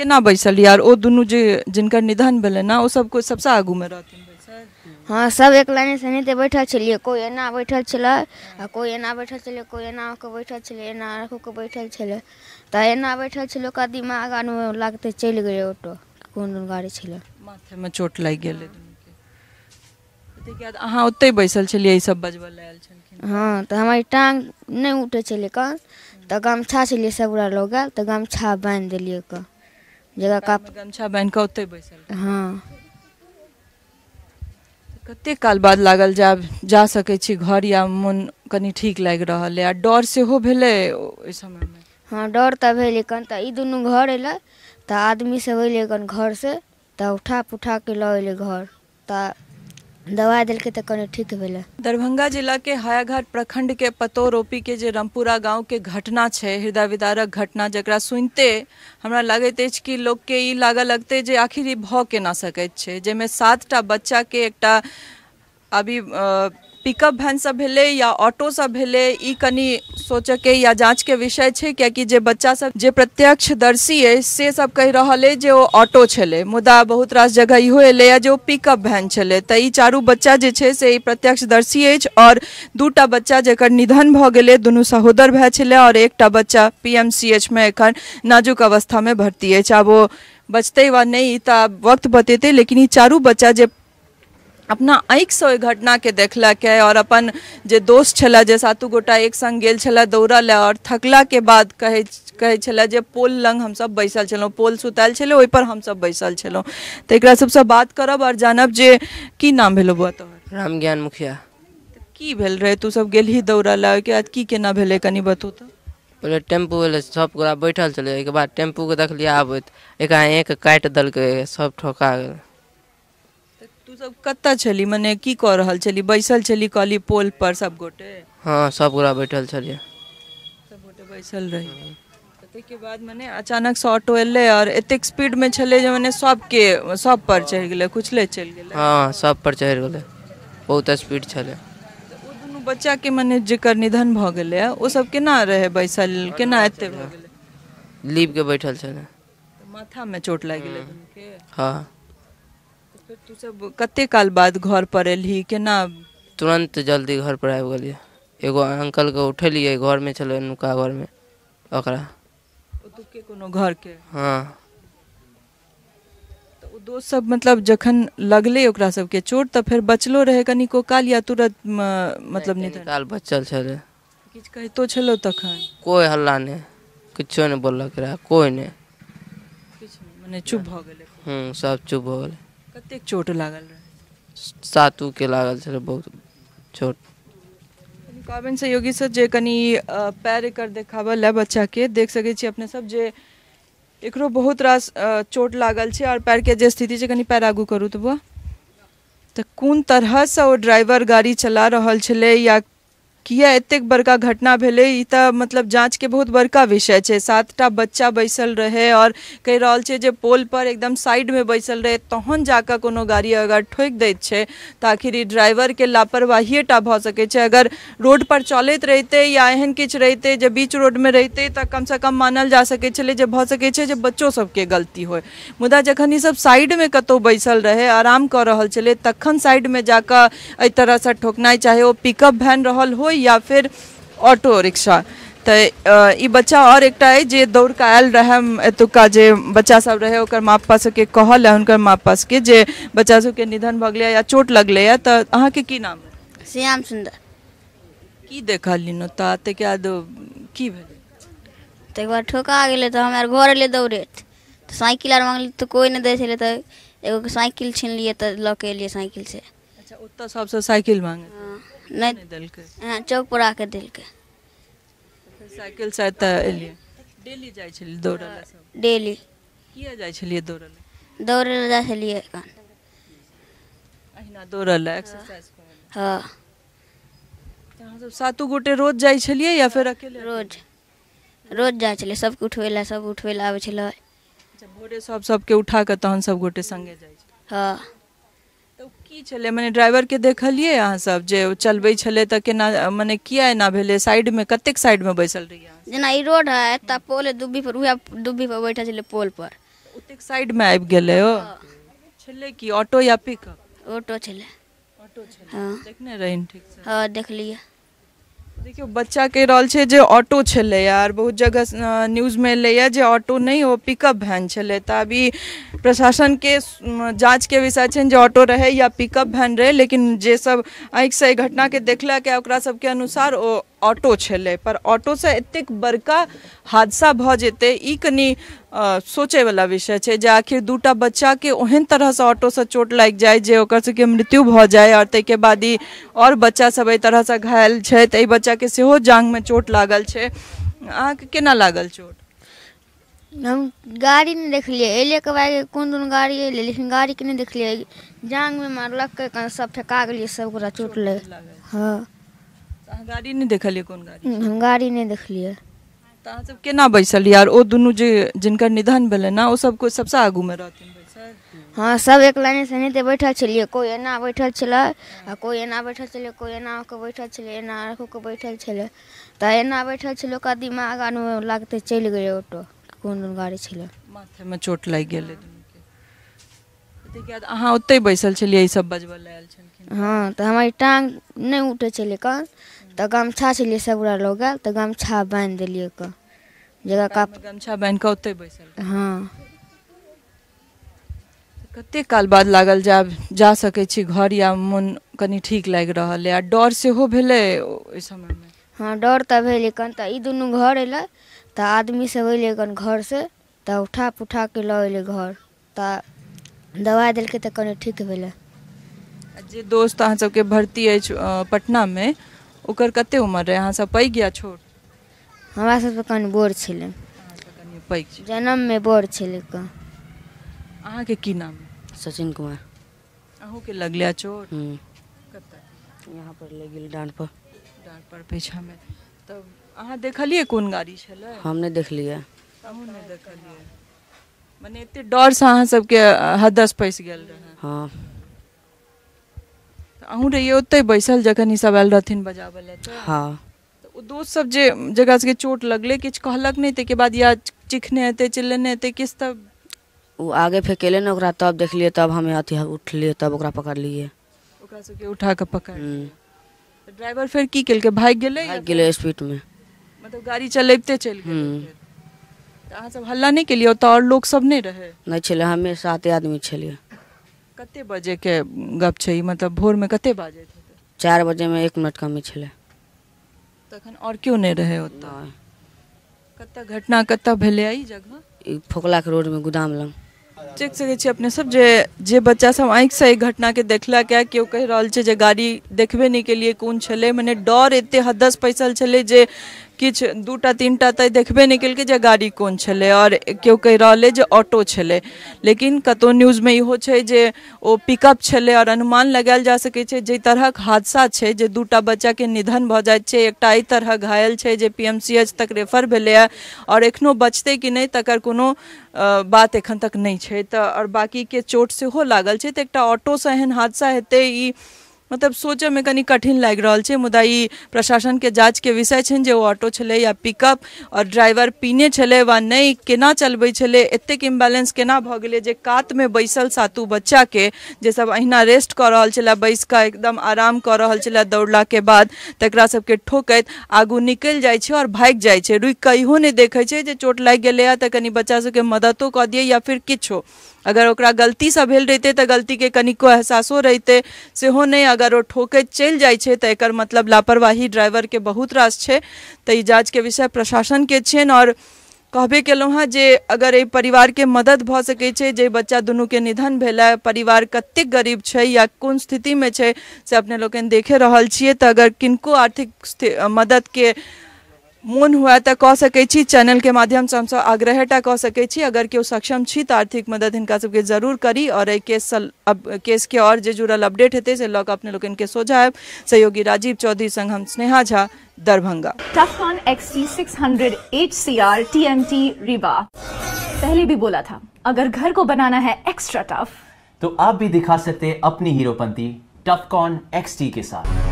केना बैसल यार ओ दुनू जे जिनकर निधन भेलै ने ओ सब सबसँ आगूमे रहथिन बैसल? हाँ, सब एक लाइन से एनाहिते बैठल छलियै। कोइ एना बैठल छलै आ कोइ एना बैठल छलै, कोइ एना कऽ बैठल छलै, एना कऽ बैठल छलै। तऽ एना बैठल छलै, ओकर दिमाग आरमे लागतै चलि गेलै ऑटो, कोन गाड़ी छलै। माथेमे चोट लागि गेलै दुनूके। ताहिके बाद अहाँ ओतहि बैसल छलियै, ई सब बजबऽ लए आयल छलखिन? हाँ, तऽ हमर टांग नहि उठै छलै कन, तऽ गमछा छलियै सब गोटा लऽ गेल, तऽ गमछा बान्हि देलियै कऽ जगह का। गमछा बान्हि कऽ ओतहि बैसल? हाँ। कते काल बाद लागल जे आब जा सकै छी घर या मोन कनि ठीक लागि रहल अइ? आ डर सेहो भेलै ओहि समयमे? हाँ, डर तऽ भेलै कन। तऽ ई दुनू घर अयलै तऽ आदमी सब अयलै कन घरसँ, तऽ उठा पुठा के लऽ अयलै घर, तऽ दवाइ देलकै तऽ कनि ठीक भेलै। दरभंगा जिला के हायाघाट प्रखंड के पतोरोपी के जे रमपुरा गांव के घटना छै, हृदय विदारक घटना, जकरा सुनिते हमरा लगैत अछि कि लोकके ई लागऽ लगतै जे आखिर ई भऽ केना सकैत छै, जाहिमे 7टा बच्चाके एकटा अभी पिकअप वैन सब भेलै या ऑटो सब भेलै, ई कनि सोचऽके या जाँचके विषय छै, कियाकि जे बच्चा सब जे प्रत्यक्षदर्शी अइ से सब कहि रहल अइ जे ओ ऑटो छलै, मुदा बहुत रास जगह इहो एलैए जे ओ पिकअप वैन छलै। तऽ ई चारू बच्चा जे छै से ई प्रत्यक्षदर्शी अछि और 2टा बच्चा जकर निधन भऽ गेलै, दुनू सहोदर भाय छलै, और एकटा बच्चा PMCH मे एखन नाजुक अवस्थामे भर्ती अछि। आब ओ बचतै वा नहि ई तऽ आब वक्त बतेतै, लेकिन ई चारू बच्चा जे अपना आँखिसँ ओहि घटनाके देखलक और अपन जे दोस्त छलै जे 7 गोटा एक संग गेल छलै दौड़ऽ लए और थकलाके बाद कहै छलै जे पोल लग हमसब बैसल छलहुँ, पोल सुतायल छलै ओहिपर हमसब बैसल छलहुँ। तऽ एकरा सबसँ बात करब और जानब जे की नाम भेलो बौआ तोहर? रामज्ञान मुखिया। की भेल रहै? तू सब गेलही दौड़ऽ लए, ओहिके बाद की केना भेलै कनि बतू तऽ। पहिले टेम्पू एलै, सब गोटा बैठल छलै, ओहिके बाद टेम्पूके देखलियै आबैत, एकाएक काटि देलकै, सब ठोका गेल। तू सब कतऽ छली, मने की कऽ रहल छली? बैसल छली कहली पोल पर सब गोटे? हाँ, सब गोटा बैठल छलियै। सब गोटे बैसल रही। ताहिके बाद मने अचानक से ऑटो एलै और एतेक स्पीड में छलै जे मने सबके सब पर चढ़ि गेलै, कुचले चलि गेलै। हाँ, सब पर चढ़ि गेलै, बहुत स्पीड छलै। ओ दुनू बच्चा के मने जेकर निधन भऽ गेलै ओ सब केना रहै बैसल, केना एते भऽ गेलै? लीप के बैठल छलै। माथा में चोट लागि गेलै दुनू के? हाँ। फिर तू सब कते काल बाद घर पर एलही, केना? तुरंत जल्दी घर पर आबि गेलियै। एगो अंकल के उठेलियै, घर में छलै, नुका घर में ओकरा। ओतुके कोनो घर के? हाँ। तऽ ओ दोस्त सब मतलब जखन लगलै ओकरा सबके चोट तऽ फेर बचलो रहै कनिको काल या तुरंत मतलब निधन? काल बचल छलै। किछु कहितो छलो तखन? कोइ हल्ला नहि, किछो नहि बोललक रहए, कोइ नहि। किछु नहि, मने चुप भऽ गेलै? सब चुप भऽ गेलै। कतेक चोट लागल रहै? 7 के लागल छलै, बहुत चोट। कहबनि सहयोगी से जे कनि पैर एकर देखाबऽ लए बच्चाके, देख सकै छी अपने सब जे एकरो बहुत रास चोट लागल छै और पैरके जे स्थिति छै, कनि पैर आगू करू तऽ बुआ। तऽ कोन तरहसँ ओ ड्राइवर गाड़ी चला रहल छलै या किया एतेक बड़का घटना भेलै, ई तऽ मतलब जाँचके बहुत बड़का विषय छै। 7टा बच्चा बैसल रहै और कहि रहल छै जे पोल पर एकदम साइडमे बैसल रहै, तहन जाकऽ कोनो गाड़ी अगर ठोकि दैत छै तऽ आखिर ई ड्राइवरके लापरवाहिए टा भऽ सकै छै। अगर रोड पर चलैत रहितै या एहन किछु रहितै जे बीच रोडमे रहितै तऽ कमसँ कम मानल जा सकै छलै जे भऽ सकै छै जे बच्चो सबके गलती होइ, मुदा जखन ई सब साइडमे कतहु बैसल रहै, आराम कऽ रहल छलै, तखन साइडमे जाकऽ एहि तरहसँ ठोकनाइ, चाहे ओ पिकअप वैन रहल होइ या फिर ऑटो रिक्शा। तऽ ई बच्चा और एकटा अइ जे दौड़ कऽ आयल रहै, एतुका जे बच्चा सब रहै ओकर माँ पापा सबके कहल है, हुनकर माँ पापा सबके जे बच्चा सबके निधन भऽ गेलै या चोट लगलैए। तऽ अहाँके की नाम अइ? श्याम सुन्दर। की देखलिन ओतऽ, ताहिके बाद की भेलै? ताहिके बाद ठोका गेलै तऽ हम आर घर एलियै दौड़ैत, तऽ साइकिल आर माँगलियै तऽ कोइ नहि दै छलै, तऽ एगोके साइकिल छीनलियै तऽ लऽ के एलियै साइकिल से। अच्छा, ओतऽ सबसँ साइकिल माँगै? नहि देलकै। हाँ, चौक पर आके देलकै। साइकिल से एतऽ एलियै। डेली जाइ छलियै दौड़ऽ लए सब? डेली। किया जाइ छलियै दौड़ऽ लए? दौड़ै लए जाइ छलियै एखन। अहिना दौड़ऽ लए, एक्सरसाइज करऽ लए? हाँ। तऽ अहाँ सब 7 गोटे रोज जाइ छलियै या फेर अकेले? रोज, रोज जाइ छलियै, सबके उठबै लए, सब उठबै लए आबै छलै। अच्छा, भोरे सब सबके उठा कऽ तहन सब गोटे संगे जाइ छलियै? हाँ। तऽ की छलै, मने ड्राइवरके देखलियै अहाँ सब जे ओ चलबै छलै तऽ केना, मने किया एना भेलै? साइडमे कतेक साइडमे बैसल रहियै अहाँ? जेना ई रोड है, एतऽ पोल है दुब्बी पर, उएह दुब्बी पर बैठल छलै पोल पर। एतेक साइड में आबि गेलै ओ छलै की ऑटो या पिकअप? ऑटो छलै। ऑटो छलै। हाँ। देखने रहिन ठीक से? हाँ देखलियै। देखियौ बच्चा कहि रहल छै जे ऑटो छलै यार, बहुत जगह न्यूज़मे एलैए जे ऑटो नहि ओ पिकअप वैन छलै। तऽ अभी प्रशासनके जाँचके विषय छनि जे ऑटो रहै या पिकअप वैन रहै, लेकिन जे सब आँखिसँ एहि घटनाके देखलक ओकरा सबके अनुसार ओ ऑटो छलै। पर ऑटोसँ एतेक बड़का हादसा भऽ जेतै ई कनि सोचैवला विषय छै जे आखिर दूटा बच्चाके ओहन तरहसँ ऑटोसँ चोट लागि जाय जे ओकर सबके मृत्यु भऽ जाय और ताहिके बाद ई आओर बच्चा सब एहि तरहसँ घायल छै। तऽ एहि बच्चाके सेहो जाँघमे चोट लागल छै। अहाँके केना लागल चोट? हम गाड़ी नहि देखलियै, एलै के बाद कोन कोन गाड़ी एलै, लेकिन गाड़ीके नहि देखलियै। जाँघमे मारलकै, सब फेका गेलियै, सब गोटा चोट लागि। हाँ। अहाँ गाड़ी नहि देखलियै? कोन गाड़ी? हम गाड़ी नहि देखलियै। तऽ अहाँ सब केना बैसल यार? ओ दुनू जे जिनकर निधन भेलै ने ओ सब सबसँ आगूमे रहथिन बैसल? हाँ सब एक लाइन से एनाहिते बैठल छलियै, कोइ एना बैठल छलै आ कोइ एना बैठल छलै, कोइ एना कऽ बैठल छलै, एना कऽ बैठल छलै। तऽ एना बैठल छलै ओकर दिमाग आरमे लागतै चलि गेलै ऑटो, कोन गाड़ी छलै। माथामे चोट लागि गेलै दुनूके। ताहिके बाद अहाँ ओतहि बैसल छलियै, ई सब बजबऽ लए आयल छलखिन? हाँ तऽ हमर टांग नहि उठै छलै कन, तऽ गमछा छलियै सब गोटा लऽ गेल, तऽ गमछा बान्हि देलियै कऽ जगह गमछा बान्हि कऽ ओतहि बैसल? हाँ। कते काल बाद लागल जे आब जा सकै छी घर या मोन कनि ठीक लागि रहल अइ? आ डर सेहो भेलै ओहि समयमे? हाँ डर तऽ भेलै कन। तऽ ई दुनू घर एलै तऽ आदमी सब एलै कन घरसँ, तऽ उठा पुठा के लऽ एलै घर, तऽ दवाइ देलकै तऽ कनि ठीक भेलै। जे दोस्त अहाँ सबके भर्ती अछि पटनामे ओकर कते उमर रहै? अहाँ सब पैघ या छोट? हमरा सबसँ कनि बड़ छलै। कनि पैघ? जन्ममे बड़ छलै। अहाँके की नाम? सचिन कुमार। अहूँके लगलै चोट? कतऽ? यहाँ पर लागि गेल, डाँड़ पर। डाँड़ पर पीछामे। तब अहाँ देखलियै कोन गाड़ी छलै? हम नहि देखलियै। अहूँ नहि देखलियै? मने एते डरसँ अहाँ सबके हदस पैसि गेल रहै? हाँ। अहूँ रहियै ओतहि बैसल जखन ई सब आयल रहथिन बजाबऽ लए? हाँ। तऽ ओ दोस्त सब जे जकरा सबके चोट लगलै किछु कहलक नहि ताहिके बाद, या चिखने हेतै चिल्लेने हेतै किछु? तब ओ आगे फेकेले ने ओकरा, तब देखलियै, तब हमे अथी उठलियै, तब ओकरा पकड़लियै। ओकरा सबके उठा कऽ पकड़? ड्राइवर फेर की केलकै, भागि गेलै? भागि गेलै स्पीडमे, मतलब गाड़ी चलबिते चलि गेलै। तऽ अहाँ सब हल्ला नहि केलियै? ओतऽ आओर लोक सब नहि रहै? नहि छलै, हमे 7 आदमी छलियै। कते बजेके गप छै ई? मतलब भोरमे कते बाजैत हेतै? 4 बजेमे 1 मिनट कमी छलै। तखन आओर केओ नहि रहै ओतऽ? कतऽ घटना कतऽ भेलै ई जगह? ई फोकलाके रोडमे गोदाम लग। देख सकै छी अपने सब जे जे बच्चा सब आँखिसँ एहि घटनाके देखलक है, केओ कहि रहल छै जे गाड़ी देखबे नहि केलियै कोन छलै, मने डर एते हदस पैसल छलै जे किछु 2टा 3टा तऽ देखबे नहि केलकै जे गाड़ी कोन छलै, आओर केओ कहि रहल अइ जे ऑटो छलै, लेकिन कतहु न्यूजमे इहो छै जे ओ पिकअप छलै। आओर अनुमान लगायल जा सकै छै जाहि तरहक हादसा छै जे 2टा बच्चाके निधन भऽ जाइत छै, एकटा एहि तरह घायल छै जे PMCH तक रेफर भेलैए आओर एखनो बचतै कि नहि तकर कोनो बात एखन तक नहि छै। तऽ आओर बाकीके चोट सेहो लागल छै। तऽ एकटा ऑटोसँ एहन हादसा हेतै ई मतलब सोचऽमे कनि कठिन लागि रहल छै, मुदा ई प्रशासनके जाँचके विषय छनि जे ओ ऑटो छलै या पिकअप, आओर ड्राइवर पीने छलै वा नहि, केना चलबै छलै, एतेक इम्बैलेंस केना भऽ गेलै जे कातमे बैसल 7 बच्चाके जे सब अहिना रेस्ट कऽ रहल छलै, बैस कऽ एकदम आराम कऽ रहल छलै दौड़लाके बाद, तकरा सबके ठोकैत आगू निकलि जाइ छै आओर भागि जाइ छै, रुकि कऽ इहो नहि देखै छै जे चोट लागि गेलैए तऽ कनि बच्चा सबके मददो कऽ दियै या फिर किछो। अगर ओकरा गलतीसँ भेल रहितै तऽ गलतीके कनिको एहसासो रहितै, सेहो नहि। अगर ओ ठोकैत चलि जाइ छै तऽ एकर मतलब लापरवाही ड्राइवरके बहुत रास छै। तऽ ई जाँचके विषय प्रशासनके छियनि। आओर कहबे केलहुँ हँ जे अगर एहि परिवारके मदद भऽ सकै छै, जे बच्चा दुनूके निधन भेलै, परिवार कतेक गरीब छै या कोन स्थितिमे छै से अपने लोकनि देखे रहल छियै। तऽ अगर किनको आर्थिक मददके मोन हुए तऽ कऽ सकै छी, चैनलके माध्यमसँ हमसब आग्रहेटा कऽ सकै छी। अगर केओ सक्षम छी तऽ आर्थिक मदद हिनका सबके जरूर करी। आओर एहि केससँ केसके आओर जे जुड़ल अपडेट हेतै से लऽ कऽ अपने लोकनिके सोझा आयब। सहयोगी राजीव चौधरी संग हम Sneha Jha, Darbhanga. Tufcon XT600 HCR TMT Rewa। पहले भी बोला था, अगर घर को बनाना है एक्स्ट्रा टफ तो आप भी दिखा सकते हैं अपनी हीरोपंती टफकॉन XT के साथ।